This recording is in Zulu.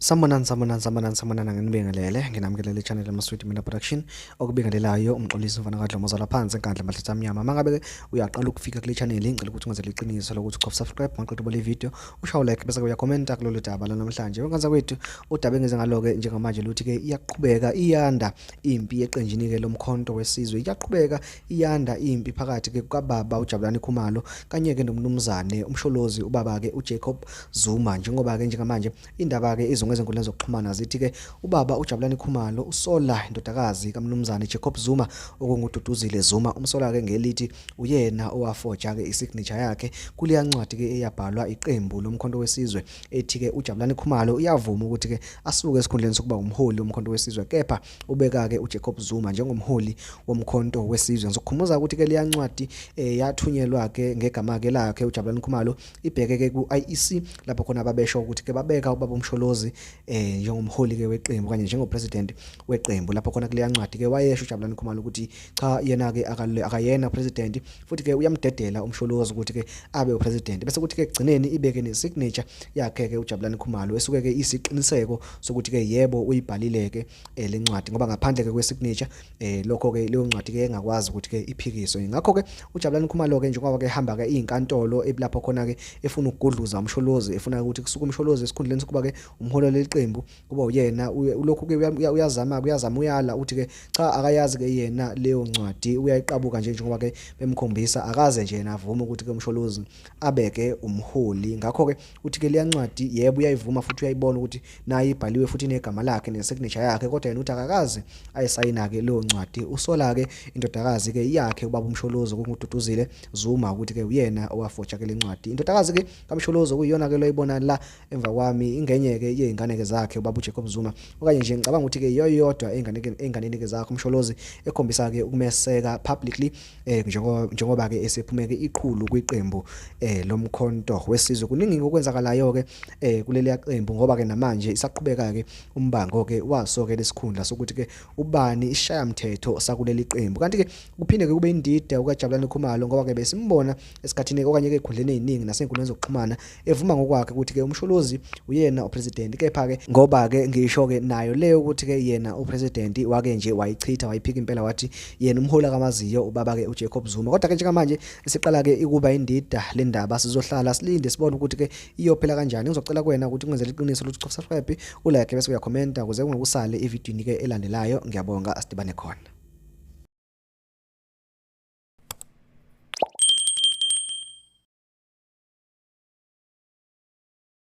Sanibonani, sanibonani, sanibonani, sanibonani, nginibingelele, nginamukele channel Maswidi Mina Production okubingelelayo umxolisi mfana kaDlomo ozalwa phansi enkandla amahlathi amnyama. Mangabe ke uyaqala ukufika kule channel ngicela ukuthi ungenzele iqiniso lokuthi uchofe subscribe maqeda ubone video ushaye like bese uyakhomenta kulolu daba lanamhlanje. Wenza kwethu udaba engize ngalo ke njengamanje luthi ke iyaqhubeka iyanda impi eqenjini ke lomkhonto wesizwe iyaqhubeka iyanda impi phakathi ke kukababa uJabulani Khumalo kanye ke nomnumzane uMsholozi ubaba ke uJacob Zuma njengoba ke njengamanje indaba ke izonke ezinkundleni zokuxhumana zithi ke ubaba uJabulani Khumalo usola indodakazi kaMnumzane Jacob Zuma okunguDuduzile Zuma umsola ke ngelithi uyena owafoja ke isignature yakhe kuleya ncwadi ke eyabhalwa iqembu lomkhonto wesizwe ethi ke uJabulani Khumalo uyavuma ukuthi ke asuke esikhundleni sokuba umholi womkhonto wesizwe kepha ubeka ke uJacob Zuma njengomholi womkhonto wesizwe ngizokukhumbuza ukuthi ke leya ncwadi eh, yathunyelwa ke ngegama ke lakhe uJabulani Khumalo ibheke ke ku-IEC lapho khona babesho ukuthi ke babeka ubaba uMsholozi eh njengomholi ke weqembu kanye njengopresident weqembu lapho khona kuleya ncwadi ke wayesho uJabulani Khumalo ukuthi cha yena ke akayena president futhi ke uyamdedela uMsholozi ukuthi ke abe upresident bese kuthi ke ekugcineni ibeke nesignature yakhe ke uJabulani Khumalo esuke ke isiqiniseko sokuthi ke yebo uyibhalile ke eh, lencwadi ngoba ngaphandle ke kwesignature eh lokho ke leyo ncwadi ke engakwazi ukuthi ke iphikiswe ngakho ke uJabulani Khumalo ke njengoba ke ehamba ke izinkantolo ebulapho khona ke efuna ukugudluza umsholozi efuna ukuthi kusuke umsholozi esikhundleni sokuba ke umholo leliqembu kuba uyena ulokhu ke uyazama uyazama uyala uthi ke cha akayazi ke yena leyo ncwadi uyayiqabuka nje njengoba ke bemkhombisa akaze nje yena avume ukuthi ke umsholozi abeke umholi ngakho ke uthi ke leya ncwadi yebo uyayivuma futhi uyayibona ukuthi nayo ibhaliwe futhi inegama lakhe nesignature yakhe kodwa yena uthi akakaze ayisayina-ke leyo ncwadi usola-ke indodakazi-ke yakhe ubaba umsholozi okungududuzile zuma ukuthi-ke uyena owafoja-ke le ncwadi indodakazi-ke kamsholozi okuyiyona-ke loyibona la emva kwami ingenye-ke yey'ngane-ke zakhe ubaba ujacob zuma okanye nje ngicabanga ukuthi-ke yiyo yodwa ey'nganeni-ke zakhe umsholozi ekhombisa-ke ukumeseka publicly eh njengoba ke esephumeke iqhulu kwiqembu eh lomkhonto wesizwe kuningi okwenzakalayo ke eh kuleli qembu ngoba ke namanje isaqhubeka ke umbango ke waso ke lesikhundla sokuthi ke ubani ishaya mthetho sakuleli qembu kanti ke kuphinde ke kube indida ukaJabulani Khumalo ngoba ke besimbona esikhathini okanye ke ekhundleni eziningi nasenkundleni zokuxhumana evuma ngokwakhe ukuthi ke uMsholozi uyena upresident kepha ke ngoba ke ngisho ke nayo leyo ukuthi ke yena upresident wake nje wayichitha wayiphika impela wathi yena umholi akamaziyo ubaba ke uJacob Zuma kodwa ke njengamanje isiqala ke ikuba indida le ndaba sizohlala silinde sibone ukuthi ke iyophela kanjani ngizocela kuwena ukuthi ungenzele iqiniso lokuthi subscribe ulike bese uyakhomenta ukuze kungakusale ivideo ke elandelayo ngiyabonga asidibane khona.